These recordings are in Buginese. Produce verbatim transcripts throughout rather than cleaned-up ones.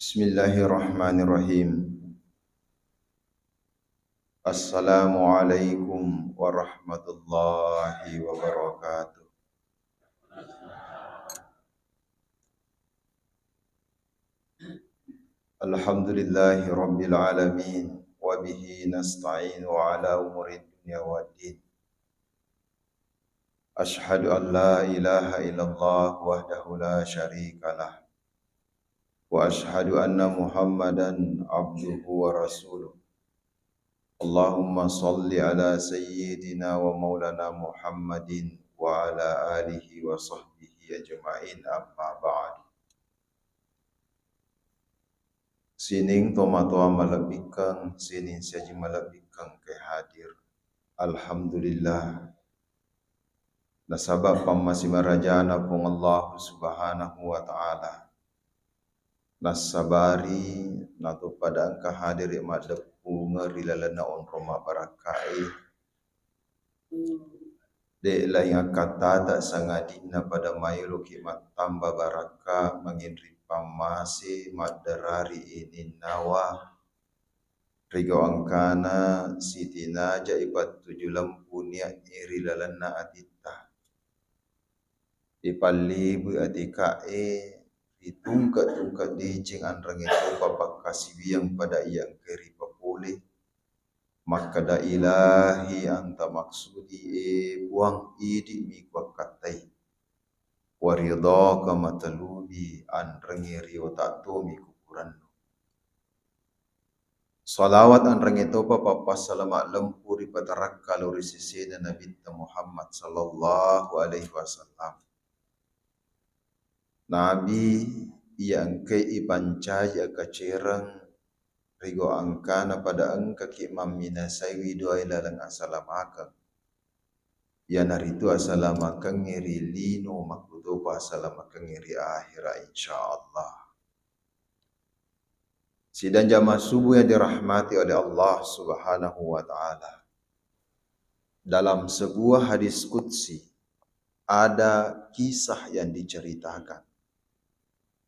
Bismillahirrahmanirrahim. Assalamualaikum warahmatullahi wabarakatuh. Alhamdulillahi rabbil alamin, wa bihi nasta'inu ala umuri dunya waddin. Asyhadu an la ilaha illallah wahdahu la syarika lah. Wa asyhadu anna Muhammadan abduhu wa rasuluh. Allahumma salli ala sayyidina wa maulana Muhammadin wa ala alihi wa sahbihi ajma'in, amma ba'du. Sining tomatoa malebbikkeng, sining siaji malebbikkeng ke hadir. Alhamdulillah. Nasaba pammasi marajana Puang Allah Subhanahu wa Ta'ala. Nassabari nato pada engka hadiri maddeppungeng ri lalenna onrong mabbarakkae. De laing akkattata sangadinna pada maeloki mattamba barakka manginri pammase maddarari ininnawa. Rigau engkana sitinaja ipattuju lempu nia'e ri lalenna atitta. Ipallibui atika'e ri tungke-tungke deceng anrengnge topa pakkasiwiang pada iya engkae ripapole. Makkeda, "Ilahi anta maksudi, e Puang, idi'mi kuakkattai. Waridhaka matalubi, anrengnge ri otak tomi kukurannu." Salawat anrengnge topa pappassalama lempu ri patarakka lao ri sesena Nabitta Muhammad sallallahu alaihi wasallam. Nabi iya engkai ipancaji akacereng rigau engkana pada engkaki mamminasaiwi doai laleng asalamakeng. Iyanaritu asalamakengnge ri lino, makkutopa asalamakengnge ri akhira, insyaallah. Sidang jamaah subuh yang dirahmati oleh Allah Subhanahu wa Ta'ala. Dalam sebuah hadis qudsi, ada kisah yang diceritakan.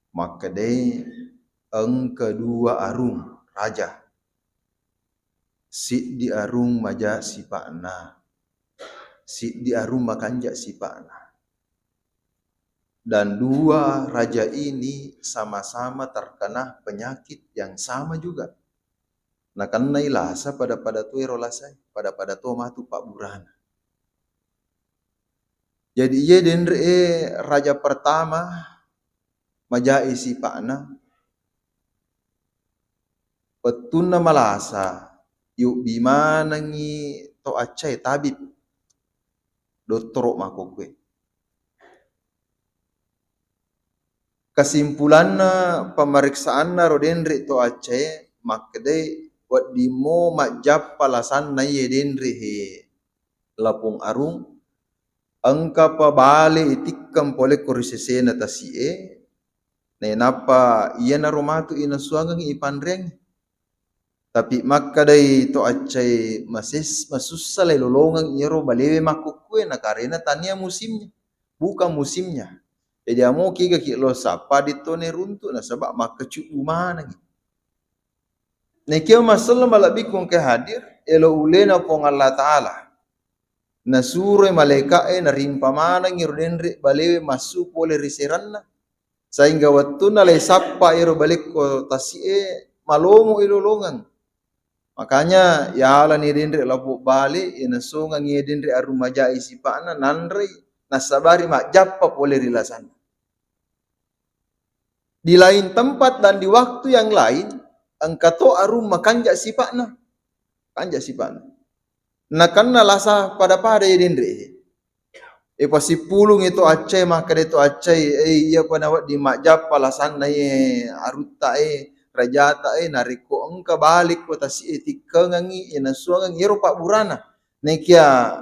Makkedai engka dua arung raja. Siddi arung maja sipa'na, siddi arung makanja sipa'na. Dan dua raja ini sama-sama terkena penyakit yang sama juga. Nakennai lasa pada-pada tuero lasai, pada-pada to matu pabburana. Jadi, iye denre e raja pertama majai sipa'na, wettunna malasa, yobbi manengngi to accae, tabib, dottoro makkokkoe. Kesimpulanna pemeriksaan na ro denre to accae, makkedai wedding mo majjappa lasanna iye denre he lapong arung, engkapa bale itikkeng pole ko ri sesena tasi'e, nainappa iyanaro matu inasuangeng ipanreangngi. Tapi makkedai to accai, mases-, masussa lai lolongeng iyaro balewe makkukkue, nakarena tania musimnya, bukan musimnya. Jadi amo kigaki lo sappa ditto neruntu, nasaba makkecubbu manengi. Nekia masella malebbiku engka hadir, elo ulena Puang Allah Ta'ala. Nasuroi malaika'e narimpa manengi ro denre balewe massu pole ri seranna. Saingga wettunna lai sappa ero balekko tasi'e, malomo ilolongeng. Makanya yalani denre lapong bale, inasongengi denre arung majai sipa'na, nanrei, nassabari majjappa pole ri lasanna. Di lain tempat dan di waktu yang lain, engka to arung makanja sipa'na. Kanja sipa'na. Nakenna lasa pada-pada ye denre. E, pasippulung itu accai, makkeda to accai, e, iyapa nawedding majjappa lasanna ye arutta e, rajata e, narekko engka balik ko tasi'e tikkengengi, e, nasuangeng iyaro pabburana. Nekia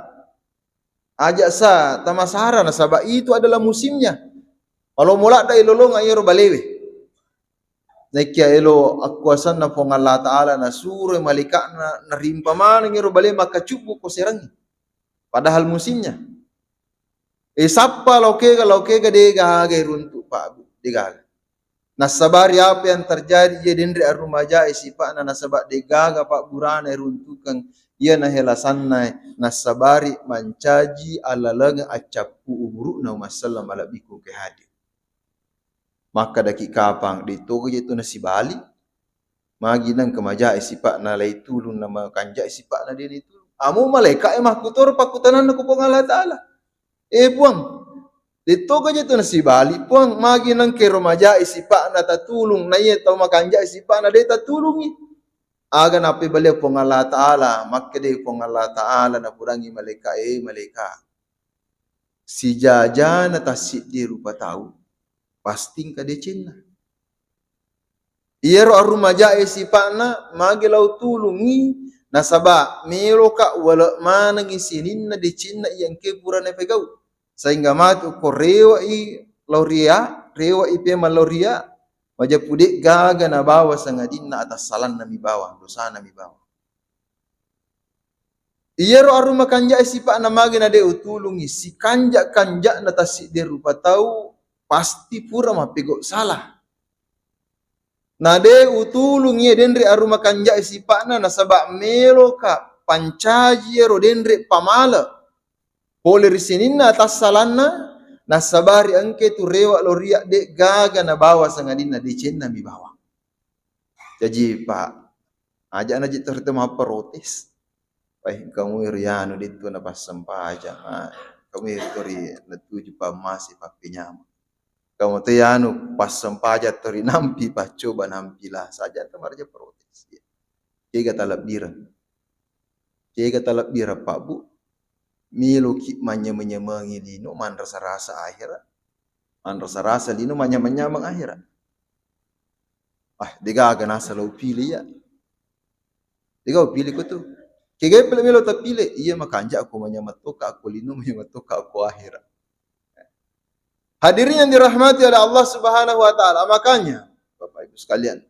aja sa tamasara, nasaba itu adalah musimnya. Malomo ladda ilolongeng iyaro balewe. Naikkia elo akuasanna Puang Allah Ta'ala, nasuroi malaika'na narimpa maneng ero bale makkacubbu ko serangi. Padahal musimnya. E, sappa laokega, laokega degaga iruntu, Pak, Bu, degaga. Nassabari apa yang terjadi, iya denre arrumajae sipa'na, nasaba degaga pabburana iruntukeng iya nahelasanna, nassabari mancaji alaleng accappu umuru'na umasselleng malebbiku ke hadir. Makkadaki kapang, de toga je tu nasibali, magi nengka majae sipa'na laitulung, na makanjae sipa'na de naitulung. Amo malaika'e makkutoro pakkutananna ku Puang Allah Ta'ala. Eh, Puang, de toga je tu nasibali, Puang, magi nengka ero majae sipa'na tatulung, na iya tau makanjae sipa'na de tatulungi. Aga nappebalia Puang Allah Ta'ala, makkeda Puang Allah Ta'ala napudangi malaika, eh, malaika, sijajana tassiddi rupa tau, pasti engka decenna. Iyaro arrumajae sipa'na magi lao tulungi, nasaba meloka wale manengi sininna decenna iya engke pura napegau. Sehingga matu ko rewa'i lao ria, rewa'i pemeng lao ria, majeppu de gaga nabawa sangadinna atassalanna mi bawang, dosana mi bawang. Iyaro arung makanja'e sipa'na magi na de utulungi, sikanja-kanja'na tassiddi rupa tau pasti pura mappegau salah. Na de utulungi iya denre arung makanja'e sipa'na, nasaba meloka pancaji ero denre pamale pole ri sininna atassalanna, nassabari engke tu rewa lao ria de gaga nabawa sangadinna decenna mi bawang. Jaji, Pak, aja' na je terus mapprotes. Wah, kamu iri anu dittu na passempajang, ah, kamu iri tori natuju pammase pappenyameng. Kamu te anu passempajang tori nampi paccoba nampi lah saja tu maraja protes. Kega talebbireng. Kega talebbireng, Pak, Bu. Meloki manyameng-nyamengi lino, manrasa-rasa ahera. Manrasa-rasa lino, manyameng-nyameng ahera. Ah, degaga nasa lo upili iya. Degaga upili ko tu. Kega pale melo tapile, iya makanja ko manyameng tokka ko lino, manyameng tokka ko ahera. Hadirin yang dirahmati oleh Allah Subhanahu wa Ta'ala, makanya, Bapak Ibu sekalian,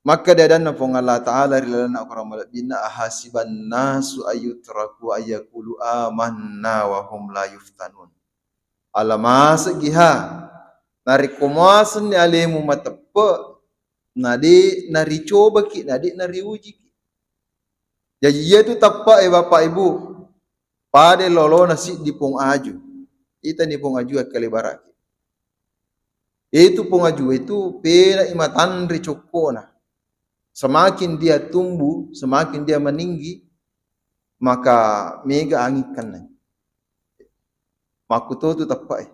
makkeda adanna Puang Allah Ta'ala ri lalenna Al-Quran malebbinna, "Ahasiban nasu ayyutraku ayyakulu amanna wa hum la yuftanun." Ala masegi ha narekko muasenni alemu mateppe, na de naricobaki, na de nariujiki. Jaji, iyatu teppe'e, Bapak Ibu, pada lolona siddi pong aju. Itani pong aju akkalebaraki. Itu pong aju itu pena'i matanre cokkona. Semakin dia tumbuh, semakin dia meninggi, maka mega anging kennai. Makkutotu teppe'e.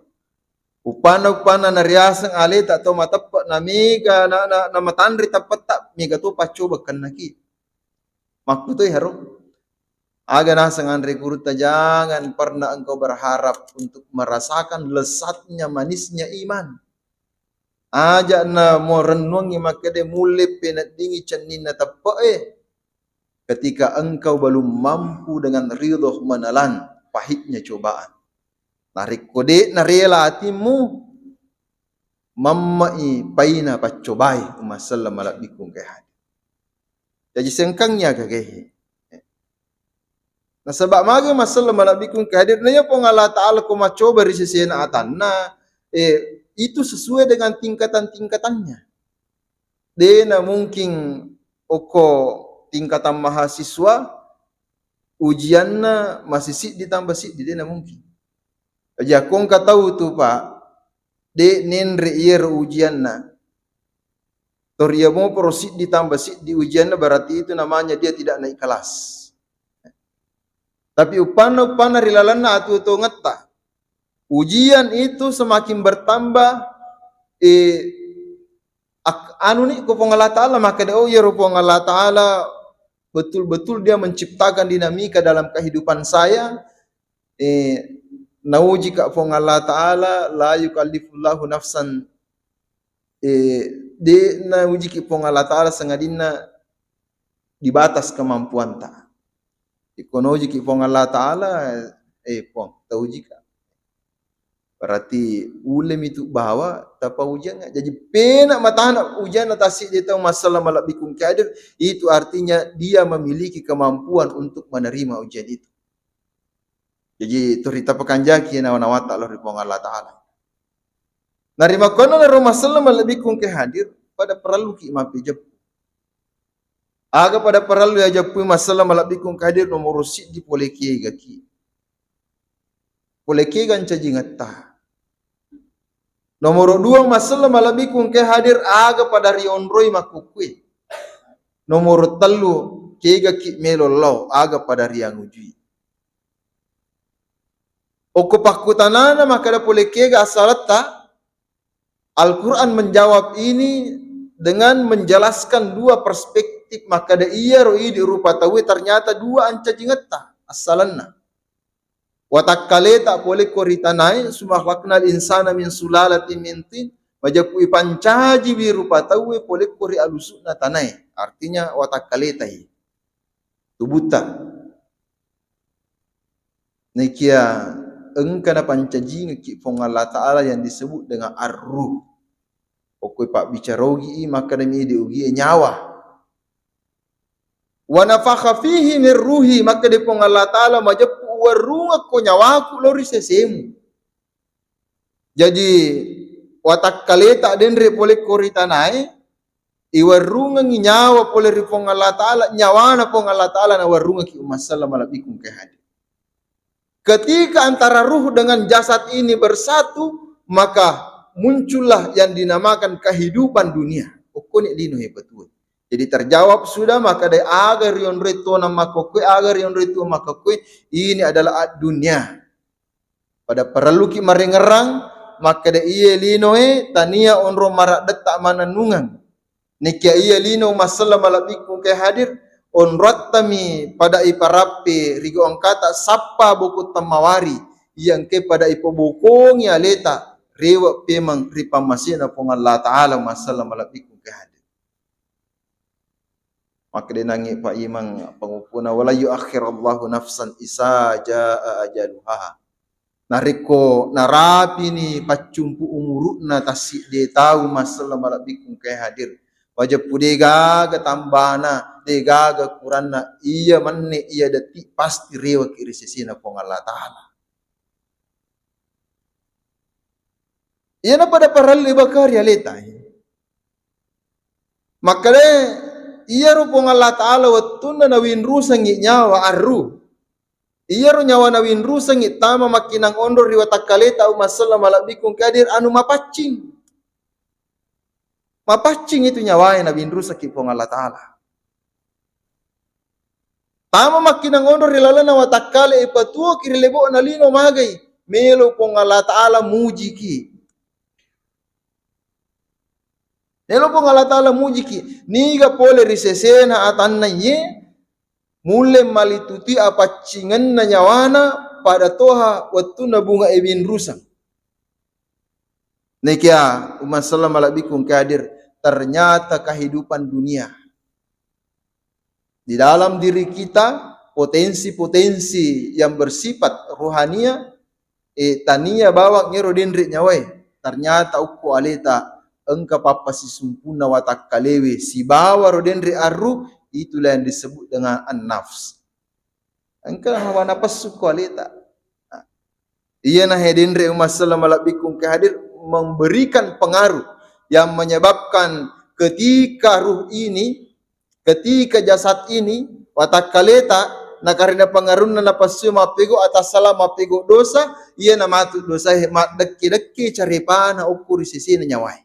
Uppanna-uppanna nariaseng aleta tau mateppe na mega na, na, na matanre teppetta, mega to paccoba kennaki. Makkutoi haro. Aga naseng anre gurutta, jangan pernah engkau berharap untuk merasakan lezatnya manisnya iman. Aja' na mo rennuangngi makkeda mulle peneddingi cenninna teppe'e ketika engkau belum mampu dengan ridho menelan pahitnya cobaan. Narekko de' narela atimmu, mamme'i paina paccobai umma selleng malebbiku engkae hadir. Jaji sengkangngi aga gaehe. Nasaba magi maselleng malebbiku engkae hadir, na iya Puang Allah Ta'ala ko macoba ri sesena atanna, eh, itu sesuai dengan tingkatan-tingkatannya. De'na mungkin okko tingkatan mahasiswa ujianna masih siddi tambah siddi, de'na mungkin. Jaji akko engka tau tu, Pak, de' nenre iyaro ujianna. Toriya moporo siddi tambah siddi ujianna, berarti itu namanya dia tidak naik kelas. Tapi uppanna-uppanna ri lalenna atuo-tuongetta, ujian itu semakin bertambah, eh, ak-, anu ni ko Puang Allah Ta'ala, makkeda, oh, iyaro Puang Allah Ta'ala betul-betul dia menciptakan dinamika dalam kehidupan saya, eh, naujika Puang Allah Ta'ala, la yukallifullahu nafsan, eh, de' naujiki Puang Allah Ta'ala sangadinna di batas kemampuanta. Iko naujiki Puang Allah Ta'ala, eh, Puang, taujika. Berarti ullemi tu bawa tapaujiang. Jaji pena matana ujianna tassiddi tau masselleng malebbiku engkae hadir, itu artinya dia memiliki kemampuan untuk menerima ujian itu. Jaji, turi tapakanjaki nawa-nawatta lao ri Puang Allah Ta'ala. Narimakkuannanaro maselleng malebbiku engkae hadir, pada parelluki mappejeppu. Aga pada parellu yajeppui maselleng malebbiku engkae hadir? Nomoro siddi pole kegaki. Pole kega ancajingetta. Nomoro dua maselleng malebbiku engkae hadir, aga pada rionroi makkukkue. Nomoro tellu kegaki melo lao, aga pada riangujui. Okko pakkutanana makkeda pole kega assaletta, Al-Quran menjawab ini dengan menjelaskan dua perspektif, makkeda iyaro idi rupa tauwe ternyata dua ancajingetta assalenna. Watakkaleta polekko ri tanae, sumakhlaqnal insana min sulalatin min tin, majeppu ipancajiwi rupa tauwe polekko ri alusu'na tanae, artinya watakkaletai tubutta. Nekia engka napancajingekki Puang Allah Ta'ala yang disebut dengan ar-ruh. Okko pabbicara ogi i, makkedami idi ogi e nyawa. Wa nafakha fihi min ruhi, makkeda Puang Allah Ta'ala, majeppu uwarrungekko nyawaku lao ri sesemu. Jaji watakkaleta denre polekko ri tanae, iwarrungengngi nyawa pole ri Puang Allah Ta'ala, nyawana Puang Allah Ta'ala nawarrungekki umma selleng malebbiku engkae hadir. Ketika antara ruh dengan jasad ini bersatu, maka muncullah yang dinamakan kehidupan dunia. Okkoni lino hepatue. Jadi terjawab sudah, makkeda aga rionroi tuo makkukkue, aga rionroi tuo makkukkue, ini adalah ad-dunia. Pada parelluki marengerang, makkeda iye linoe tania onrong maraddetta manennungeng. Nekia iye lino maselleng malebbiku engkae hadir, onroattami pada iparappe ri gau engkata sappa bokong temmawari, iya engkae pada ipabokongi aleta rewe pemeng ri pammasena Puang Allah Ta'ala, maselleng malebbiku engkae hadir. Makkedanangngi Pak Imang panguppuna, "Wala yuakhirallahu nafsan isa jaa ajaluha." Narekko narapini paccumpu umuru'na tassidde tau, maselleng malebbiku engkae hadir, wajeppu degaga tambana, degaga kuranna, iya menne iya detik pasti reweki ri sesena Puang Allah Ta'ala. Iyana pada parellu ibakari aleta. Makkeda iyaro Puang Allah Ta'ala wettunna nawinrusengngi nyawa arru. Iyaro nyawa nawinrusengngi tama makkinang onro ri watakkaleta umma selleng malebbiku engkae hadir anu mapaccing. Mapaccing itu nyawae nawinrusengki Puang Allah Ta'ala. Tama makkinang onro ri lalenna watakkale ipatuoki ri lebo'na lino magai, melo Puang Allah Ta'ala mujiki. Melo Puang Allah Ta'ala mujiki. Niga pole ri sesena atanna iye, mulle malitutui apaccingenna nyawana pada toha wettunna bunga e winruseng. Nekia umma selleng malebbiku engkae hadir, ternyata kehidupan dunia. Di dalam diri kita, potensi-potensi yang bersifat rohania, eh, tania bawang ero denre nyawae. Ternyata okko aleta engka pappasisumpunna watakkalewe sibawa ro denre arru, itulah yang disebut dengan an-nafs. Engka hawa napessu ko aleta. Nah, iyana he denre umma selleng malebbiku engkae hadir memberikan pengaruh yang menyebabkan ketika ruh ini, ketika jasad ini, watakkaleta, nakarena pengaruhna napessu mappego atassala mappego dosa, iyana matu dosae maddekke-dekke carepana okko ri sesena nyawae.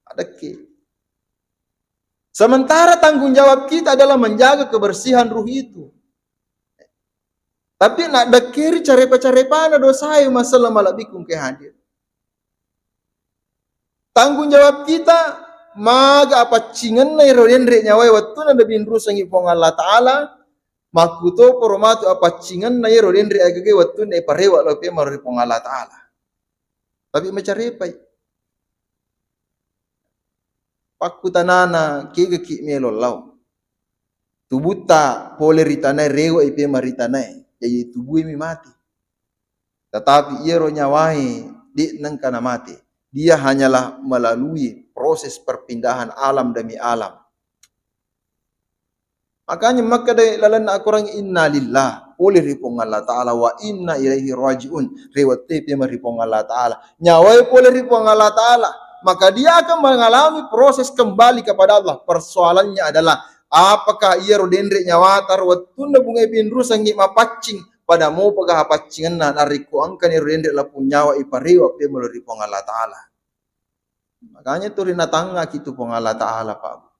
Maddekke. Sementara tanggung jawab kita adalah menjaga kebersihan ruh itu. Tapi naddekkeri carepa-carepana dosae, umma selleng malebbiku engkae hadir. Tanggung jawab kita, maga apaccingenna ero denre nyawae wettunna nawinrusengngi Puang Allah Ta'ala, makkutoparo matu apaccingenna ero denre agagae wettunna iparewe lao pemeng ri Puang Allah Ta'ala. Tapi macarepai. Pakkutanana, kegaki melo lao? Tubutta pole ri tanae, rewe'i pemeng ri tanae, jaji tubuemi mate. Tetapi iyaro nyawae de' nengka namate. Dia hanyalah melalui proses perpindahan alam demi alam. Makanya makkeda lalenna Al-Quran, "Inna lillah." pole ri Puang Allah Ta'ala, wa inna ilaihi raji'un, rewa tepe ma ri Puang Allah Ta'ala. Nyawae pole ri Puang Allah Ta'ala, maka dia akan mengalami proses kembali kepada Allah. Persoalannya adalah, apakah iyaro denre nyawata ro wettunna bungai pinrusangngi mapaccing, pada mopaga paccingenna, narekko engkani ro denre lapung nyawa iparewa pemelo ri Puang Allah Ta'ala. Makanya tu rinatangngaki tu Puang Allah Ta'ala, Pak.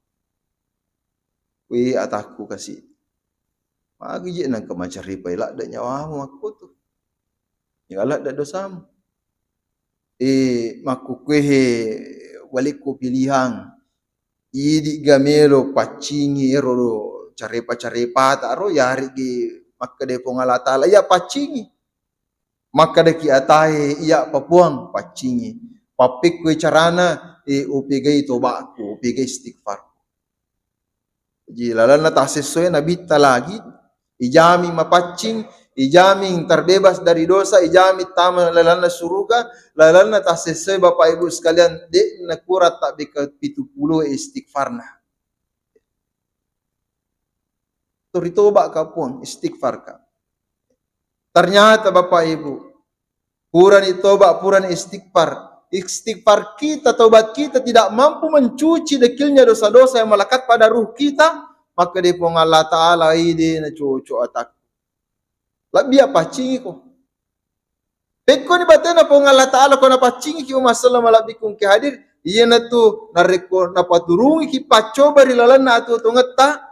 Wé atakku kasi. Magi je nengka macarepai ladde nyawamu makkutu. Ya ladde dosamu. Eh, makkukkuehe walikku pilihang. Idi gamelo paccingi ero carepa-carepata ro, yarigi makkeda Puang Allah Ta'ala, iya paccingi. Makkedaki atae, iya papuang, paccingi. Pappekkoi carana, eh, upegai tobakku, upegai istighfarku. Jadi lalenna tassessoe nabitta lagi, ijamin mapaccing, ijamin terbebas dari dosa, ijamin tama lalenna suruga, lalenna tassessoe Bapak Ibu sekalian, de' nakurang tabbeka pitu pulo istighfarna. Tori toba ka Puang, istighfar ka. Ternyata Bapak Ibu, purani toba, purani istighfar. Istighfar kita, tobat kita tidak mampu mencuci dekilnya dosa-dosa yang melekat pada ruh kita, maka di Puang Allah Ta'ala ide na cocok atak. Lebih apa cingi ko? Pekkoni batena Puang Allah Ta'ala ko napaccingiki umma selleng malebbiku engka hadir, iyanatu narekko napaturungiki paccoba ri lalenna atuo-tuongetta,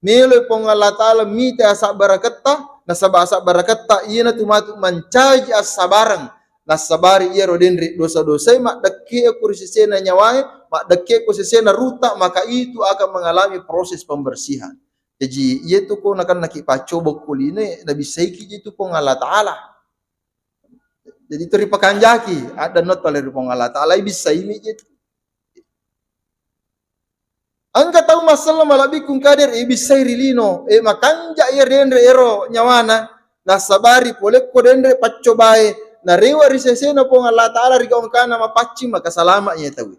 meloi Puang Allah Ta'ala mita asabbaraketta, nasaba asabbaraketta iyanatu matu mancaji assabareng, nassabari iyaro denre dosa-dosai maddekke ko ri sesena nyawae, maddekke ko sesena ruta, maka itu akan mengalami proses pembersihan. Jaji, iyatu ko nakennaki paccoba ko linoe, nabissaiki je tu Puang Allah Ta'ala. Jadi, tu ripakanjaki, addanno tale ri Puang Allah Ta'ala, ibissaimi je tu. Engka tau masselleng malebbiku engka hadir, ibissai ri lino, e, makanja iya denre ero nyawana, nassabari pole ko denre paccobae, narewa ri sesena Puang Allah Ta'ala ri gau engkana mapaccing, maka salama iya tau.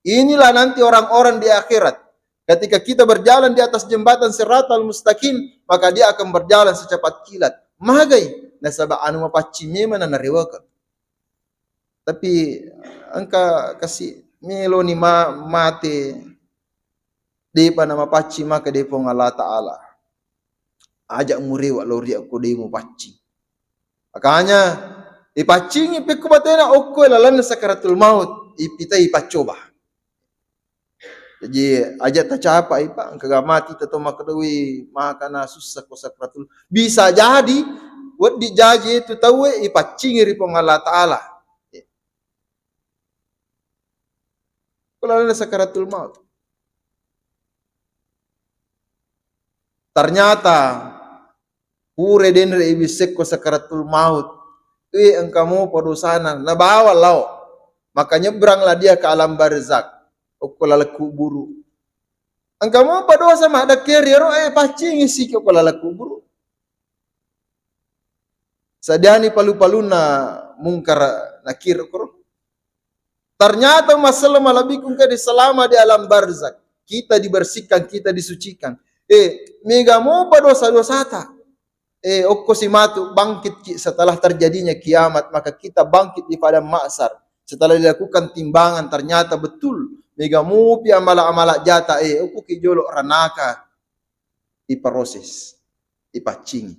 Inilah nanti orang-orang di akhirat. Ketika kita berjalan di atas jembatan Siratal Mustaqim, maka dia akan berjalan secepat kilat. Magai, nasaba anu mapaccing memang nanarewakeng. Tapi engka kasi meloni ma-, mate, depa namapaccing maka de Puang Allah Ta'ala. Aja murewa lao ri akko de mupaccing. Makanya, ipaccingi pekko batena okko lalenna sakaratul maut, ipitai paccoba. Jaji, aja tacapai, Pak, engka ga mati tato makkedawi, makana sussa ko sakratul. Bisa jadi, wedding jaji itu tauwe, ipaccingi ri Puang Allah Ta'ala. Ko lalenna sakaratul maut. Ternyata, pura denre ibissekko sakaratul maut. Eh, engka mopa dosana, nabawa lao. Maka nyebranglah dia ke alam barzakh. Okko laleng kuburu. Engka mopa dosa maddekke ri ero, eh, paccingi siki okko laleng kuburu. Sadiani palu-palunna Mungkar Nakir koro. Ternyata masalah malebbiku engka diselama di alam barzakh. Kita dibersihkan, kita disucikan. Eh, mega mopa dosa-dosata. Eh, okko si matu bangkitki setelah terjadinya kiamat, maka kita bangkit di padang mahsyar. Setelah dilakukan timbangan, ternyata betul mega mopi amala-amala jata, eh, okko ki jolo ranaka. Iproses, ipaccingi.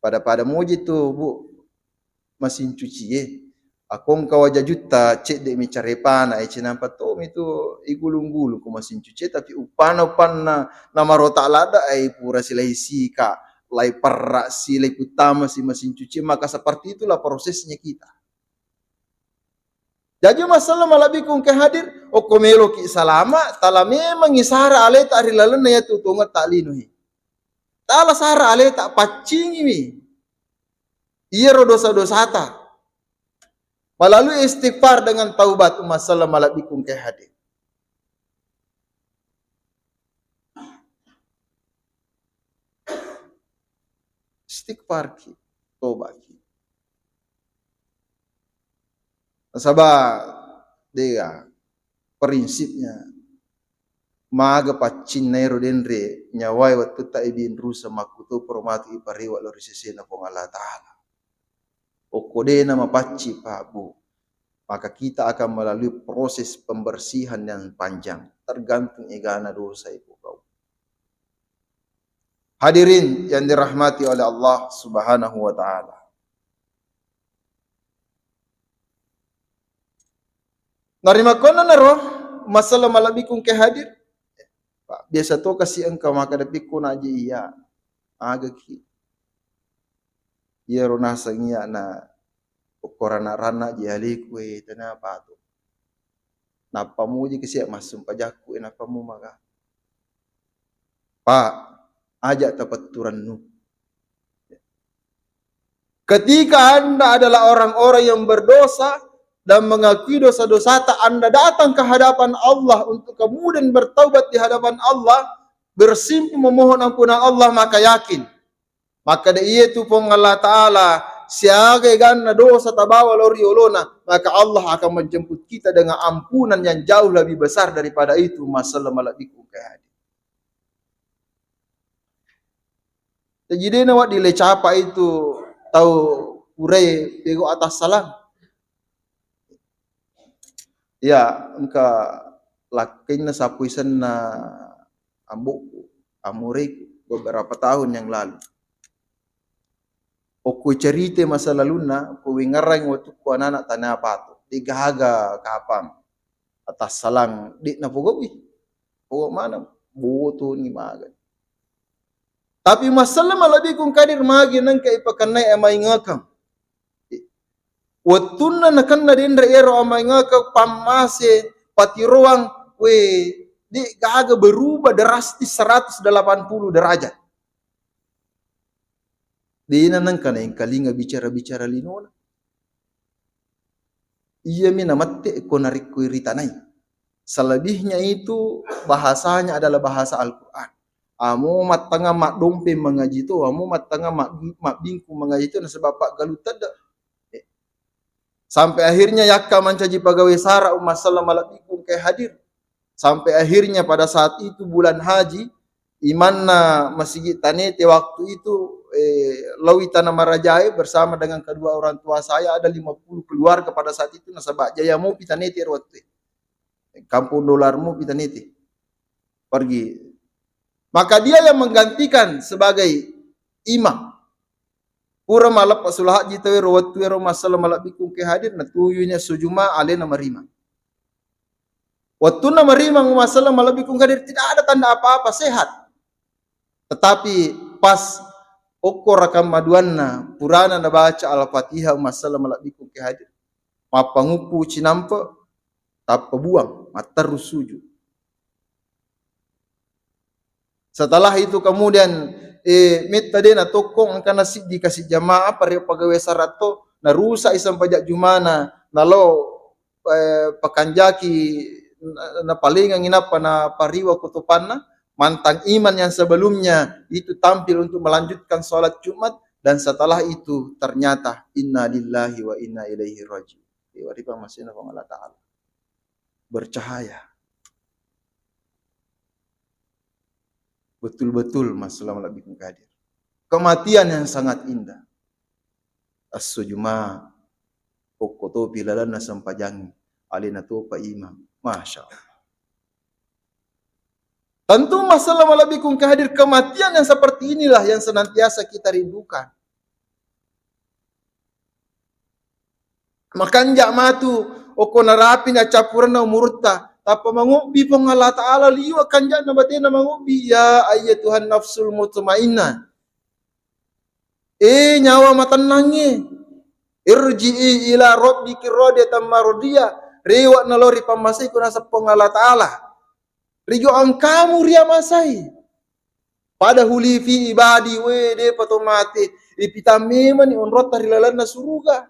Pada-pada moji tu, Bu, mesin cuci e. Akko engka wajajutta cedde mi carepana, eh, cinampa tomi tu igulung-gulung ko mesin cuci e, tapi uppana-, uppanna namarota ladda, eh, pura silai sika, lai perra si, lai kuttama si mesin cuci, maka seperti itulah prosesnya kita. Jaji masalah malebbiku engka hadir, okko meloki salama, tala memangi sara aleta ri lalenna yatu tongetta linoe. Tala sara aleta, paccingiwi iyaro dosa-dosata. Melalui istighfar dengan taubat, masalah malebbiku engka hadir. Istighfarki, tobaki. Nasaba, dega, prinsipnya, Maga paccinna ero denre nyawae wettutta ibinrusa makkutoparo matu iparewa lao ri sesena Puang Allah Ta'ala. Okko dena mapacci, Pak, Bu, maka kita akan melalui proses pembersihan yang panjang, tergantung egana dosa iko kau. Hadirin yang dirahmati oleh Allah Subhanahu wa Ta'ala. Narimakkuannanaro, masalah malebbiku engka hadir. Pak, biasa to kasi engka makkeda pikku naji iya. Agaki. Iyaro naseng iya na okko rana-rana ji aleku e, tena patu. Nappa muji kasi massumpajakku e, nappa mu maga. Pak, aja tapetturennu. Ketika Anda adalah orang-orang yang berdosa dan mengakui dosa-dosata, Anda datang ke hadapan Allah untuk kemudian bertaubat di hadapan Allah, bersimpuh memohon ampunan Allah, maka yakin, maka de iya tu Puang Allah Ta'ala, siaga eganna dosa tabawa lao ri olona, maka Allah akan menjemput kita dengan ampunan yang jauh lebih besar daripada itu. Masalah malebbiku engka hadir. Jaji dena wedding le capa itu tau purae pego atassalang. Ya, engka lakkainna sapu isenna ambokku, amureku, beberapa tahun yang lalu. Okko cerita masa lalunna, ko wengngarang wettukku anak-anak tana pato, de gaga kapang atassalang, de napogau'i. Pogau maneng, boto ni maga. Tapi masalah malebbiku engka hadir magi nengka ipakennai amaingakang. Wettunna nakenna denre ero amaingakang pammase patiroang, we, de gaga berubah drastis seratus delapan puluh derajat. Dena nengka naengkalinga bicara-bicara linona. Iyami namette ko narekko iritanai. Selebihnya itu bahasanya adalah bahasa Al-Quran. Amo mattangnga maddompeng mangaji to, amo mattangnga mabbi-, mabbingkung mangaji to, nasaba paggalu tedde. Eh. Sampai akhirnya yakka mancaji pegawai sara umma selleng malebbiku engkae hadir. Sampai akhirnya pada saat itu bulan haji, imanna Masigi Tanete waktu itu, eh, laoi Tanah Marajae bersama dengan kedua orang tua saya, ada lima puluh keluarga pada saat itu, nasaba Jaya mopi Tanete ro wettu e. Kampung Dolar mopi Tanete. Pergi. Maka dia yang menggantikan sebagai imam. Pura maleppa sula haji tauwe ro wettu ero masalah malebbiku engkae hadir, natuyuni esso Juma alena marimang. Wettunna marimang masalah malebbiku engkae hadir, tidak ada tanda apa-apa, sehat. Tetapi pas okko rakang maduanna, purana nabaca Al-Fatihah masalah malebbiku engkae hadir, mappanguppu cinampe, tappa buang, matterru sujud. Setelah itu kemudian, eh, metta de natokkong engkana siddi kasi jamaah pare pegawai saratto, narusak i sempajang jumana, nalo, eh, pakanjaki, na-, napalengengi nappa napariwa kutupanna, mantan imam yang sebelumnya itu tampil untuk melanjutkan sholat Jumat, dan setelah itu ternyata inna lillahi wa inna ilaihi rajiun. Iwaripa masina Puang Allah Ta'ala. Bercahaya. Betul-betul, Mas, selama lebih hadir. Kematian yang sangat indah. Esso Juma, okko topi lalenna sempajangi, alena topa imam. Masya Allah. Tentu masalah malebbiku engka hadir, kematian yang seperti inilah yang senantiasa kita rindukan. Makanja matu okko narapini accappurenna umurutta, tappa mangobbi Puang Allah Ta'ala liwa kanjana batena mangobbi, ya ayyatuhan nafsul mutmainnah. Eh, nyawa matennangnge, irji'i ila rabbiki radiyatan mardiyah, rewe'na lao ri pammasaiku naseng Puang Allah Ta'ala. Rijo engkamu riamasai. Pada huli fi ibadi, we, depa to mate, ipitang memani onrotta ri lalenna suruga.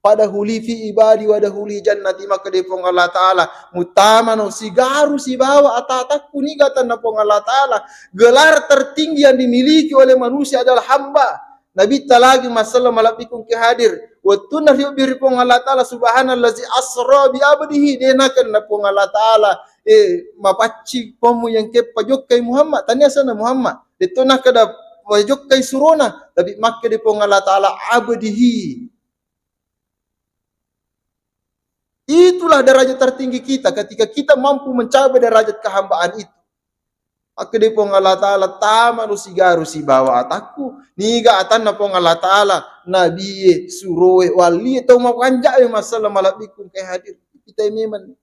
Pada huli fi ibadi wa dahuli jannati, maka de Puang Allah Ta'ala, mutamano sigaru sibawa ata-atakku, niga tanna Puang Allah Ta'ala. Gelar tertinggi yang dimiliki oleh manusia adalah hamba. Nabitta lagi masallam malebbiku engka hadir. Wettunna riobbi ri Puang Allah Ta'ala, subhanallazi asra bi abdihi, de nakenna Puang Allah Ta'ala, eh, mapaccing pommu yang keppa jokkai Muhammad, tania sana Muhammad. Detto nakkeda pajokkai surona, tapi makkeda Puang Allah Ta'ala abdihi. Itulah derajat tertinggi kita ketika kita mampu mencapai derajat kehambaan itu. Makkeda Puang Allah Ta'ala, "Tamano sigaru sibawa atakku." Niga atanna Puang Allah Ta'ala, nabie, suroe, wallie, tau mapanjae masallam malebbiku engka hadir. Kita memang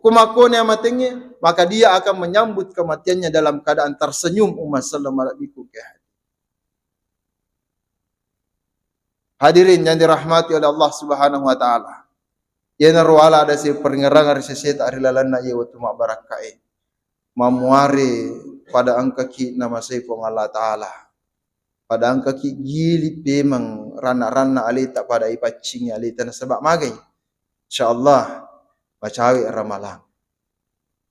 Ko makkoni amatengnge, maka dia akan menyambut kematiannya dalam keadaan tersenyum, umma sallam malebbiku engka hadir. Hadirin yang dirahmati oleh Allah Subhanahu wa Ta'ala. Iyanaro ala ada si peringerang ri seseta ri lalenna iya wettu mabbarakkae. Mamuare pada engkaki namasei Puang Allah Ta'ala. Pada engkaki gili pemeng ranna-ranna aleta pada ipaccingi aleta nasaba magai. Insyaallah macawe ramalang.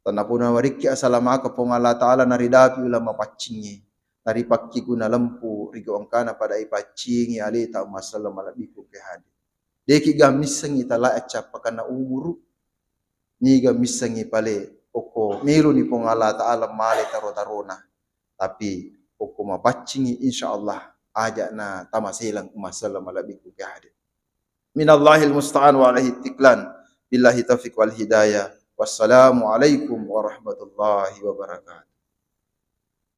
Tennapuna warikki asalamaka Puang Allah Ta'ala naridapi ulama paccingi, naripakkiguna lempu rigo engkana pada ipaccingi aleta umma sallam malebbiku engka hadir. Deki ga missengi tala accappakana umuru, niga missengi pale okko meluni Puang Allah Ta'ala male taro-tarona. Tapi okko mapaccingi insyaallah aja'na tamaselang umma sallam malebbiku engka hadir. Minallahil musta'an wa alaihi tiklan. Billahi taufiq wal hidayah. Wassalamualaikum warahmatullahi wabarakatuh.